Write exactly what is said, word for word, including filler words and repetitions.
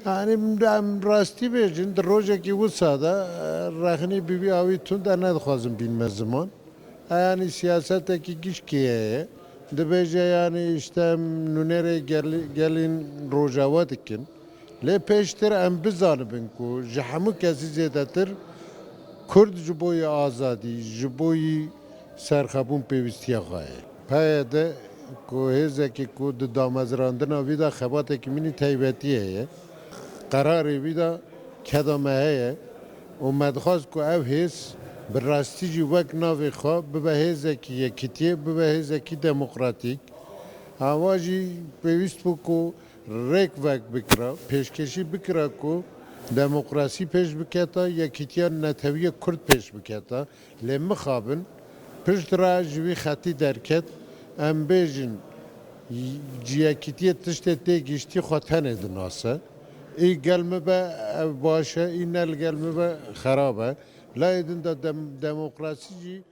Yanî em rastî bêjin, di rojekî wisa de, e, rexnî bi vî awî tund e, nedixwazin bînme ziman. E, yanî siyasetekî gişkê heye. Dibêje, yanî, işte, em nûnerê gel-, gelên Rojava dikin. Lê pêştir em bizanibin ku ji hemû kesî zêdetir Kurd ji bo yê azadî, ji bo yî serxwebûn pêwîstiya xwe ye. P Y D ku hêzekî ku di damezrandina vî de xebatekî mînî taybetî heye, qerarê vî de keda me heye û me dixwest ku ev hêz bi rastî jî wek navê xwe bibe hêzekî yekîtiyê, bibe hêzekî demokratîk. Ava jî pêwîst bû ku rêk vek bikira, pêşkêşî bikira ku demokrasî pêş biketa, yekîtiya netewî ya Kurd pêş biketa. Lê mixabin, piştre ji vî xetî derket, em bêjin, yekîtiyê tiştê tê giştî xwe tenê dinase. Î gel min be, ev baş e, î ne li gel min be, xerab e. Layê din de dem-, demokrasî jî